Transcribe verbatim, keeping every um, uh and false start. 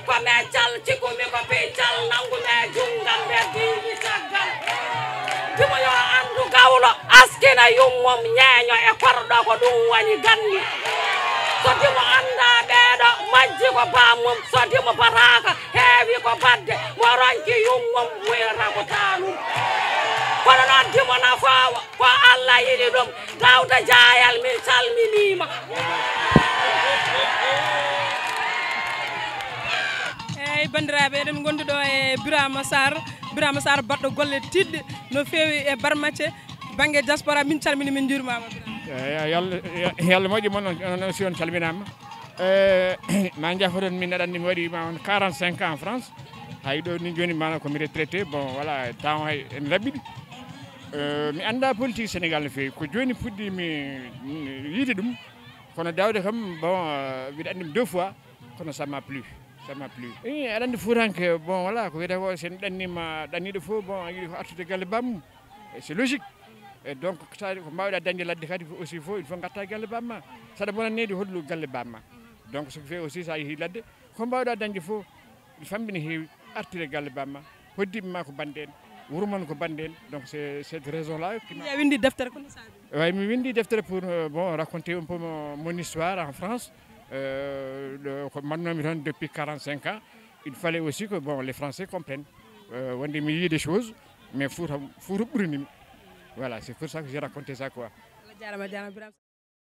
Ko me cal cikumi ko piccal nangu me jungal ɓe diini caggal. Dimo yo anndu gawlo askina yummum ñeeño e korɗo ko ɗum woni ganni. So dimo annda ɓeeɗo majji ko bammum so dimo bataka heewi ko badde mo ronki yummum wiyata ko tanum. Kono noon dimo nafoowo ko Allah yiɗi ɗum. Dawda Jayal min calminiima. Eyyi banndiraaɓe eɗen ngonndi ɗo e Birama Sarr. Birama Sarr baɗɗo golle tiiɗɗe no feewi e Barmace bannge diaspora min calmini min njuurmaama. Yalla moƴƴi mon on si on calminaama. Ma jafoton min aɗa anndi mi waɗi ma on quarante cinq ans en France. Hay ɗo ni jooni mana komi retraité bon voilà temps hay en laɓɓiɗi. Mi annda politique Sénégal no feewi ko jooni puɗɗimi yiide ɗum. Kono dawde kam bon mbiɗa anndi mi deux fois. Kono ça m'a plu. Ça m'a plu. I aɗa anndi fuutanke bon voilà ko wiyata ko sen ɗannima ɗanniɗo fof bon yiɗi ko artude galle bammum. C'est logique. E donc ko mbawɗa dañde ladde kadi aussi fof il faut gatta galle bamma. Saɗa bona neydi hollu galle bamma. Donc ce qui fait aussi sa yeehi ladde ko mbawɗa dañde fof. Famɓe ne heewi artire galle bamma. Hoddiɓe ma ko bande en. Wuro mon ko bande en. Donc c'est cette raison là. A windi deftere kono saabi. Way mi windi deftere pour bon raconter un peu mon histoire en France. Ko mannomi toon depuis quarante cinq ans. Il fallait aussi que bon les Français comprennent. Wonde mi yii des choses mais Fouta Fouta ɓurinimi. Voilà c'est pour ça que j'ai raconté ça quoi.